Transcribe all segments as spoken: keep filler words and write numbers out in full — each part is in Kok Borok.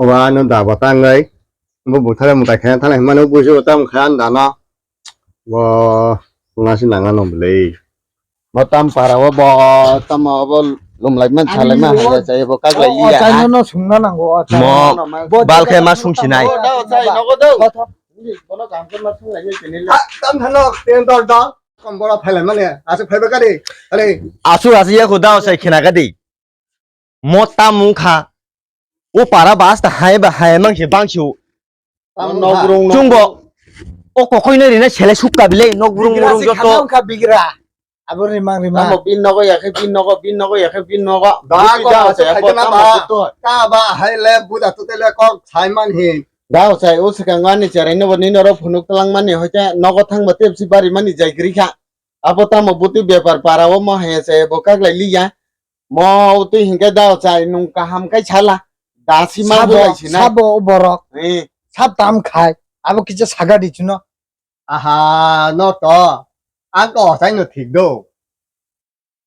Oba ano da bo tangwi. Bo buthara mutai khe thana himano bujo tam khan dano. Bo ngasi nanga no bwlwi. Bo tam para o bo tamo bo lumlai man salai man haya chai bo kaglai liya. Chai no sungna nango. Mo bal khe ma sungsinai. Tam thano ten dor dor. Kom bora phailai mane. Asuk phaiba kari. Are. Asuk asuk ya khuda sai khina kadi. Mo tam mung kha. O para bas ta hai ba hai mang se bang se o. Tam nok rung nok. Chungbo. O kokoi no rina sele sukka bile nok rung rung joto. Bigra. Abo rimang rimang. Tamo bin nogo ya khe bin nogo, bin nogo ya khe bin nogo. Da ko da se tamo ba. Ka ba hai le buda tu tele kok sai man hin. Da o sai o swkang ani cherai no bo ni noro phunuk tlang mani hoite nogo thang ba tepsi bari mani jai gri kha. Abo tamo buti bepar para o mo he se bo kaglai liya. Mo twi hinkhe da o chai nung kaham kai sala. Da si ma sabo, bulai sinai. Sabo o borok. Eh. Sab tam khai. Abo kisa saga di chuno. Aha, no to. Ang to ochai no thik do.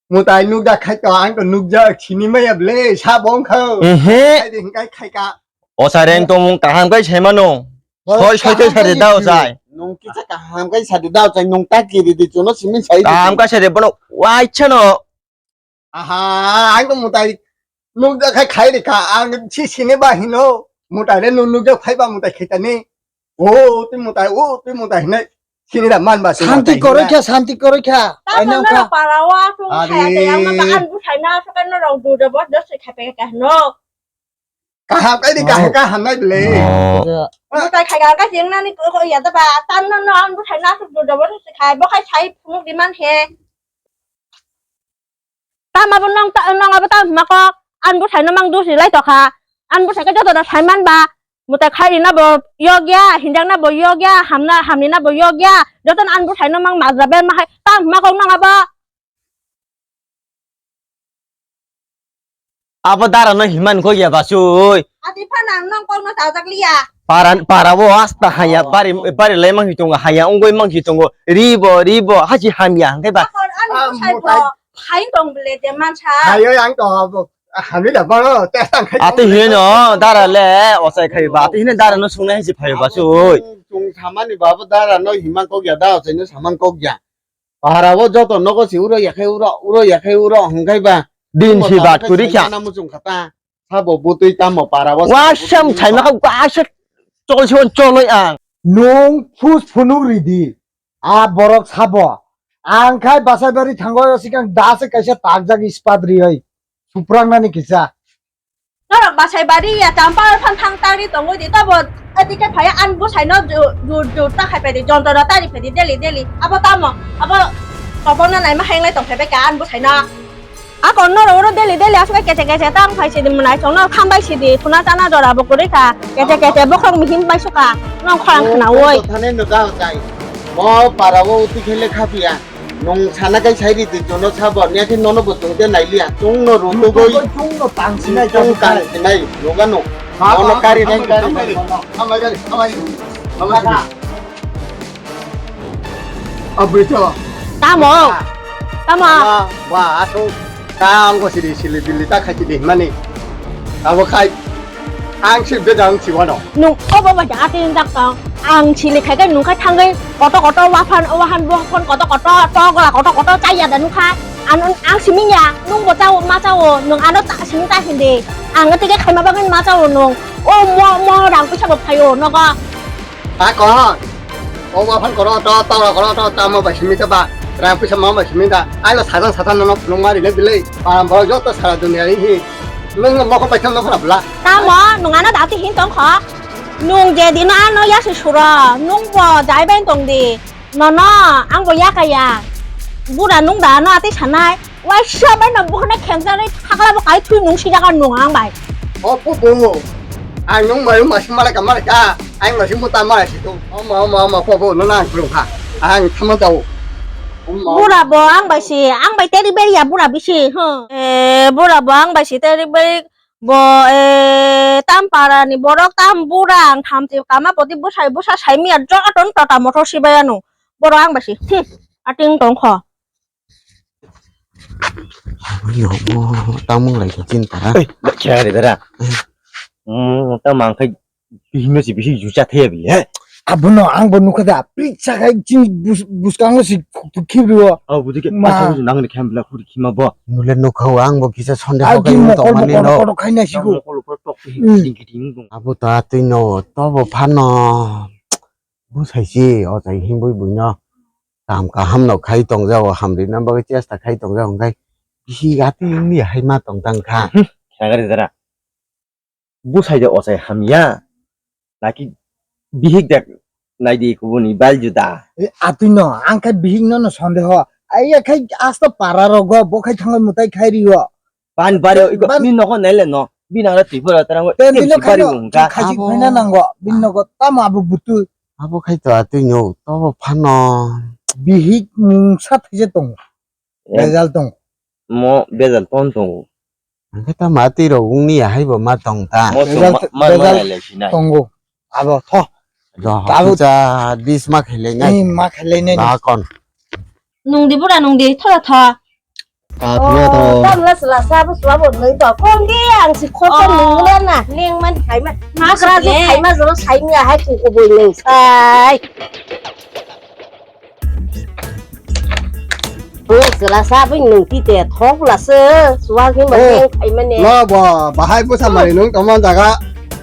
Mutai nukda khai to, ang to nukjak sini maya ble, sabo wngkha. Ehe. Khai di hinkai khai ka. O chai reng to mung kaham kai sai mano. Soi soi te sari da o chai. Nung kisa kaham kai sadi da o chai, nung ta kiri di chuno simi sai di. Kaham kai sari bono wai chano. Aha, ang to mutai nukjak khai khai rikha, ang si sini ba hino, mutai le nuk nukjak phai ba mutai khaitani. O twi mutai, o twi mutai hinai sini da man ba. Santi koroi kha, santi koroi kha. Ai nang kha. Para wa tung kha ya, ang ma an bu sai na so kan no rong du de bo de se kha pe ka no. Kaham kai di kaham kaham nai bele. Mutai khai ka ka jeng nani ko ko ya da ba tan no no an bu sai na so du de bo se khai bo khai sai phunuk di man he. Tama bo nong ta nong abo tama hima kok an bwsai no mang dusi lai tokha. An bwsai khe joto no sai man ba. Mutai khai rina bo yok ya, hinjak na bo yok ya, hamna hamni na bo yok ya. Joto no an bwsai no mang majra ben ma hai tama hima kok nong abo. Abo dara no himan kok ya basui. Ati pha nang nong kok no sajak liya. Para para bo asta haya bari bari lai mang hitung haya ungoi mang hitung ribo ribo haji hamya hangkai ba. Akon an bwsai bo. Hai tong bele de mansa. Hayo yang to abo. Hamni da baro te tang khai. Ati hino dara le osai khai ba. Ati hino dara no sungnai haji phai ba sui. Chung samani babo dara no himan kok ya da osai no saman kok ya. Para o joto nogo si uro ya khai uro uro ya khai uro hangkai ba. Din si bat kuri kha. Muchung khata. Sabo butwi tamo para o. Wasam saima kha wasa chol si on choloi ang. Nung phus phunuk ridi. A borok sabo. Ang khai basai bari thango sikang da se kaisa takjak ispat rioi. Suprangnani kisa. Norok basai bari ya champal phan thang tari tongoi di tabo. Ati khe phaya an bwsai no ju ju ta khai phai di jonto no tari phai di daily daily. Abo tamo abo topona naima heng lai tong phai bai ka an bwsai no. Ako norok oro daily daily aswk kete kete tang phai sidi mwnai chwngno khambai sidi khuna chana jora bo kwrwi kha kete kete bokhorok mihim bai suka nong khorang khna oi. Thane no da jai. Mo para o uti khele kha phiya. Nung sana kai sai ridi jono sabo niya khe nono bo tungte nailiya. Chwngno rutugoi. Chwngno tangsinai. Chwng tangsinai. Nogano. Ono kari nai kari. Amai kari amai. Amai kari. Abri to. Tamo. Tamo. Ba aso. Tang ko sili sili bili ta khai sili mani. Abo khai. Ang si beda ang si wano. Nung obo bai da atin jak tong. Ang sili khai kai nung khai thangwi koto koto waphan waphan waphan koto koto togla koto koto chaya da nung kha. Ano ang simi ya nung bo chao ma chao nung ano ta simi ta hindi. Ang tike khai ma bagwi ma chao nung. O mo mo rang pisa bo phayo nogo. Ako. O waphan koro to togla koro to tamo bai simi ta ba. Rang pisa ma bai simi ta. Ai lo sajang sajang no nung mari le bilai. Param bo joto sara dunia hi. Nung mokol paitham no khorap la. Tamo nung ano dati hin tong kho. Nung je dino ano yasi suro nung bo jai bai tong di. Nono ang bo yakaya. Bura nung da ano ati sanai. Waisa bai no bohna khengsa nai thakla bo kai thui nung si jaga nung ang bai. O pupu. Ang nung mai masi malai ka malai ka. Ang masi muta malai si tu. Oma oma oma pupu no nang kurung kha. Ang thamo dau. Bura bo ang bai si ang bai teri beri ya bura bisi. Eh bura bo ang bai si teri beri. Bo e tam para ni borok tam bura ang thamchi kama poti bwsai bwsa saimi ya joto tota motor sibai ano borok ang bai si hmm ating tong kho. Yo mo tamung lai ka chin para. Ei, kya re dara. Hmm, ta mang khai bihik no si bihik jucha thaya bili, he? Abono ang bo nukha da, prik sakai chini bus-, buskango si khuk khibrio. Oh, buji ke, ma. Acha buji nang ni khem bla khuri khima bo. Nule nukha o ang bo kisa sonde. Agi hokai mokol tongmani mokol no. Kotok khaina sigo. Mokol mokol tok Hmm. Ding ding dong. Abo ta twi no, to bo phano. Busai si, o chai himwi buino. Kam kaham no khai tongjago, hamrina bagwi chesta khai tongjago, hwnkhe bihik atwi wngya hai ma tongtang kha. Hmm, khagari dara. Busai de ochai hamya. Naki bihik de naidi kubuni bal juda. E, atwi no, ang khai bihik no no sondeho. Aiya khai asta para rogo, bo khai thangwi mutai khai rio. Ban bari o iko Ban- ni nogo nai le no. Bini aro twi pura tarang Te tep bino si bari khaino wng ka. Khachi Abo- phaina nango. Bini nogo tamo abo butu. Abo khai to atwi no to bo phano. Bihik mungsa thaisa tongo. Em. Bejal tongo. Mo bejal ton tongo. Hwnkhe ta ma twi rok wngni ahai bo ma tong ta. Mo Bejal- ma ma bejal nai le sinai. Tongo. Abo tho. Ro Abo- kisa dis ma khelai nai. Ni ma khelai nai. Ba kon. Nungdi bura nungdi thola tho. Ka Oh, thangya to. Tamla sila sabo sabo nung to. Kong di ang si khosa Oh. Nung na na. Ning man khai ma. Ma Bukra si je le. Khai ma jolo sai mi ahai ku ku bui nung sai. Buk sila sabo nung ti te thok la se. Suwa ni ma Oh. Ning khai ma ne. No bo bahai busa mari nung tongma jaga.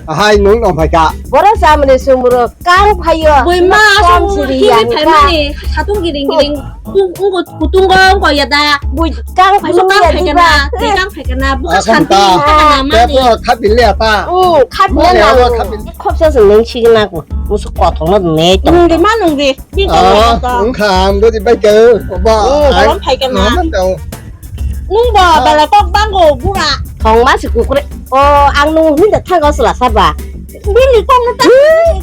Ahai nung tong phai ka. Boro samani sumuro kang phaio. Bui ma Kang asung siri himwi yang phaimani ka. Satung giring giring. Tung ungko kutungo ungko yada. Bui kang Bui phaimani kang ya phaikana, diba. Tei kang phaikana, buka Asam santi ta. Phaikana mani. Tepo khabil le ta. Mm, khabil Mani le abo nang. Khabil. Khopsa se nung signa ko. Musu kothong no ne tong. Nung di ma nung di. Bini Ah, kok wngkha, ang dodi bai khe, oba, Oh, ai, tolong phai khe ma? Naman daw. Nung bo, Ah. Bala kok bango, bura. Thong ma si kukre. Oh, ang nung hini da thango sila saba. Bini kok no ta.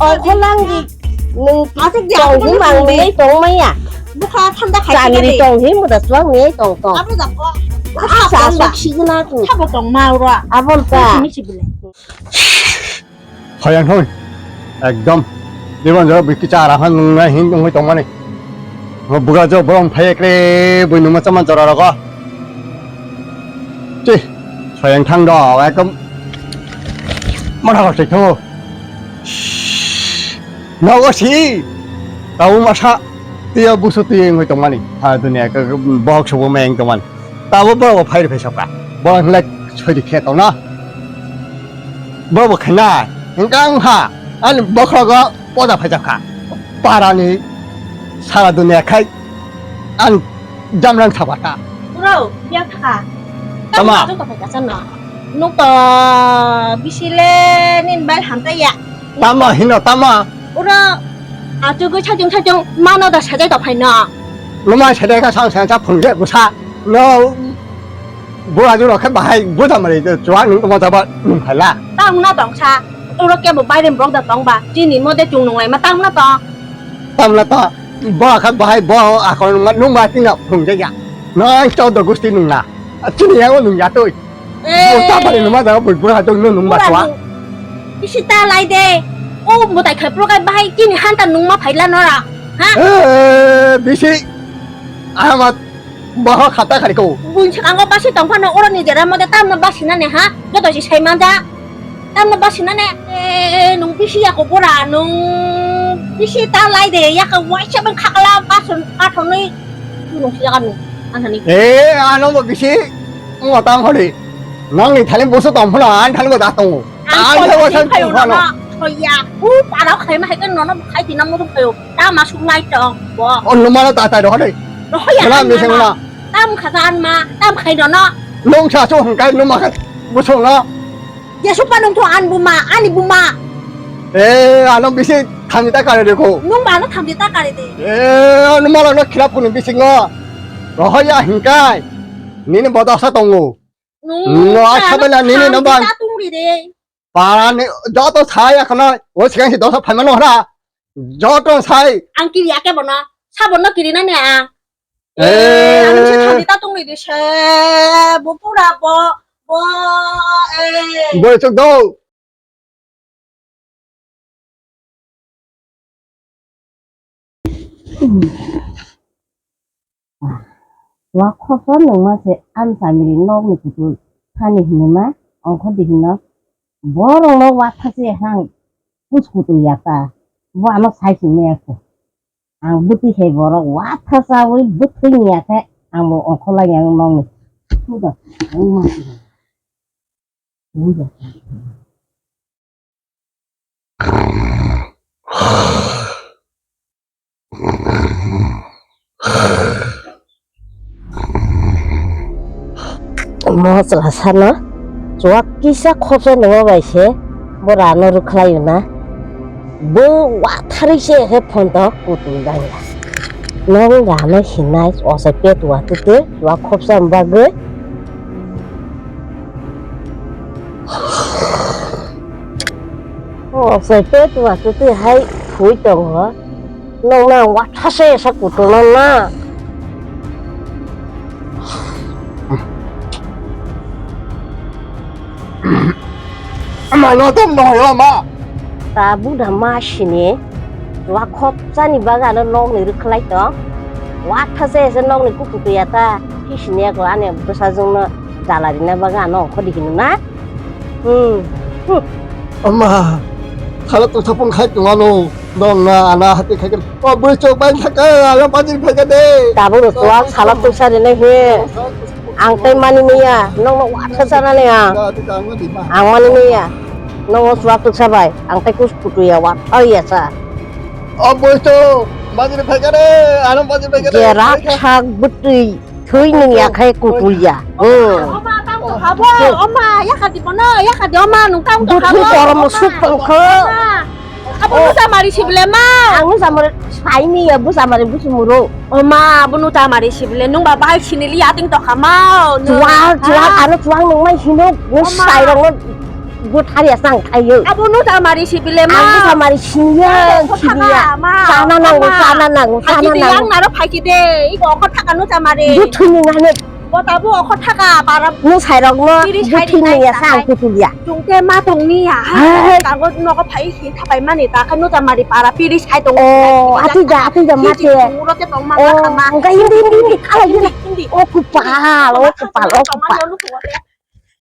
Oh, kholang di. Nung Asuk di tong aku hi nung mang di. Ni tong maya. Bukha thanda khai Changri di. Tong hi muda suang ni tong tong. Abu da ko. Asa asa. Sabo tong ma ura. Abon ta. Simi si bile. Hoyang thoi. Ekdom. Dibon jora bikti cha ara phan nung nai hin nung hoi tongmani. Mo buga jo borom phai ekre bui numa chama jora rogo. Chi. Hoyang thang do ekdom. Mara ko thik tho. Nogo si. Tau masa. Tiya busu tiya hoi tongmani. Ha dunia ka bohok sobo meng tongmani. Tabo borok bo phai rw phai sokha. Borok hinlai soi di khe tongna. Borok bo khaina. Hingka wngkha. Ani bokhrogo poda phai jakha. Parani sara dunia khai. Ani jamrang sabata. Bro, biya thaka. Tama. Tamo joto phai kasa no. Nuk to bisi le nin bai hamta ya. Tamo hino tamo. Uro achugwi sajung sajung mano da sajai tong phaino. Lumai sajai kha sang sang sa phunge busa. No bura juro khe bahai buja mari chuak nung tongma jaba nung phaila. Tang na tong sa. Uro kebo baire borok da tong ba. Chini mode chung nung lai ma tang na tong. Tamla ta bora kha bahai bo akol nung ma nung ma tingna phunge ya. Nang chodo gusti nung na. Chini yago nung ya tui. Eh. Bo ta bari numa jaga bui bura jong no nung ba Bura twa. Nung. Bisi ta lai de. O mutai khai pro kai bahai chini hanta nung ma phaila nora. Ha? Eh, bisi. Ama boho khata khari ko. Bun sakango basi tong phano oro ni jera mode tamno basi nane ha? Joto si sai manja. Tamno basi nane. Eh, nung bisi yako bura nung bisi ta lai de yaka waisa bang khakala basun athonoi. Nung si jaga nung. Anthani. Eh, ano bo bisi. Ngo tang hori. Nang ni thani boso tong phano, an thani bo da tongo. An An thani bo thani san phayo tong phano. Nono, thoya. U parao khai ma hai kan nono khai tina mo thung phayo. Ta ma suk nai tong bo. On no mano ta ta ro hori. Rohoya Mala an mi ma seng ma. Na. Tam kha an ma, tam khai nono. Nong sa so hung kai no ma kan. Bo song no. Jesu pa nung tho an buma, ani buma. Eh, ano bisi thani ta kare de ko. Nung ba no thamdi ta kare de. Eh, ano mala no khilap ko ni bisi ngo. Rohoya hingkai. Nini bodo sa tongo. Nung No, ta asabela no nini no thamdi bang. Ta tungri de. Parani joto sai ekhono o sigang si dosa phaimano hora. Joto sai. Ang kiri ake bono. Sabon no kiri nani ang. Eh. Eh, ano se thani ta tungri de se. Bo pura bo. Bo. Eh. Bo chok do. Wa khorsa nungma se ani family nokni kutung thani hinwi ma ongkhordi hino. Borokno watha se ang kuchkutu ya ta. Bo ano sai sini ya ko. Ang bwtwi hai borok watha chawi bwthwi ni ya khe ang bo ongkholai yang nong ni. Puda. Puda. Mosla sana chuak kisa khopsa nungma bai se bo rano rwkhlaio na. Bo watharwi se khe phone to kutung dangya. Nong rano hinai osai pet watwi twi chuak khopsa bagwi. O, se pe tuwa tu twi hai thui tongo. Nong na watha se sa kutung na na. Ama no tom no yo ma. Ta buda ma sini. Wa khop chani baga no nong ni rwkhlai tong. Watha se se nong ni kuku tuya ta. Hi sini ko ane bwsa jong no jala rina baga no khodi hinu na. Hmm. Hmm. Ama, thala tongsa pon khai tongano, nong na ana hati khai kan. O bui chok bai thaka, ala pajir khai kan de. Tabuk no tuak sala tongsa rina he. Ang tai mani maya, nong no watha sana ne ang. Ang mani maya. Nong no tuak tongsa bai, ang tai kus kutu ya watha ya sa. O bui chok, pajir khai kan de, ana pajir khai kan de. Gerak sak butui. Thwi nung ya khai kutul ya. Hmm. Oma, tang to habo. Oma, ya khati bono, ya khati oma, nung tang to habo. Buthu korom suk tong kho. Oma. Abo nusa mari sibile ma. Ang nusa mari saini ya, busa mari busu muro. Oma, abo nusa mari sibile, nung ba bai sinili ya ting to khamao. Chuang, chuang, ano chuang nung mai hino, nung sai rong. Buthar ya sang khayo. Abo nusa mari sibile ma. Ang nusa mari siya, siya. Chana nango, chana nango, chana nango. Yang naro phaiki de. Iko okho thaka nusa mari. Buthuni ngane. Botabo okho thaka para. Nung sai rok no buthuni ya sang kutul ya. Tungte ma tongni ya. Hai. Tango nogo phai hi thapai mani ta kha nusa mari para piri sai tong. Oh, ati ja, ati ja mate. Muro te tong ma. Oh, engka hindi, hindi, hindi. Kala hindi. Hindi. Oh, kupal, oh, kupal, oh, kupal.